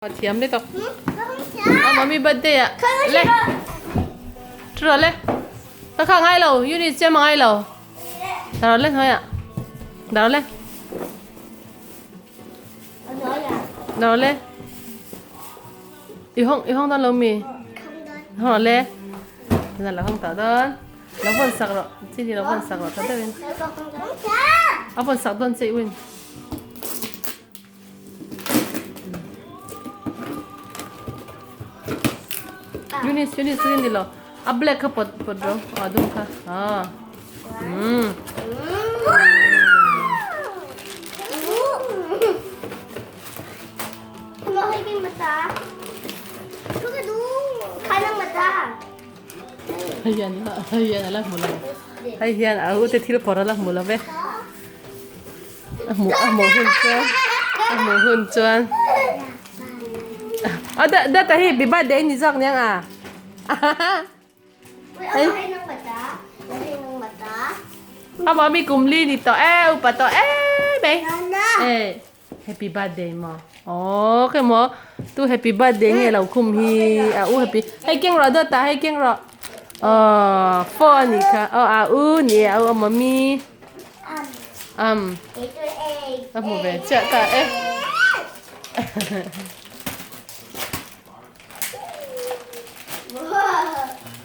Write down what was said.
A thiam le tak. A mami birthday ah le. Thu le. Ka kha ngai lo, unit chem ngai lo. Dar le hnuai ah. Dar le. Dar le. I hong i hong dan lo mi. Hong le. Zan la hong ta don. Lo von sak ro. Chi ni lo von sak ro ta deuhin. A von sak don che win. Eunice, Eunice, green ni lo. A black kha pot pot ro. A dum kha. Ah. Mm. Hei hian hei hian a la hmu lo. Hei hian a u te thil phawrh a la hmu lo ve. A hmuh a hmuh hun chuan a hmuh hun chuan a da da ta hi happy birthday ni zawk niang a a mami kum li ni tawh e upa tawh e mai e happy birthday maw aw khe maw tu happy birthday nge lo khum hi a u happy hei keng rawh dawt ta hei keng rawh aw phone ni kha aw a u ni a u a mami Um. A hmu ve chiah ta e.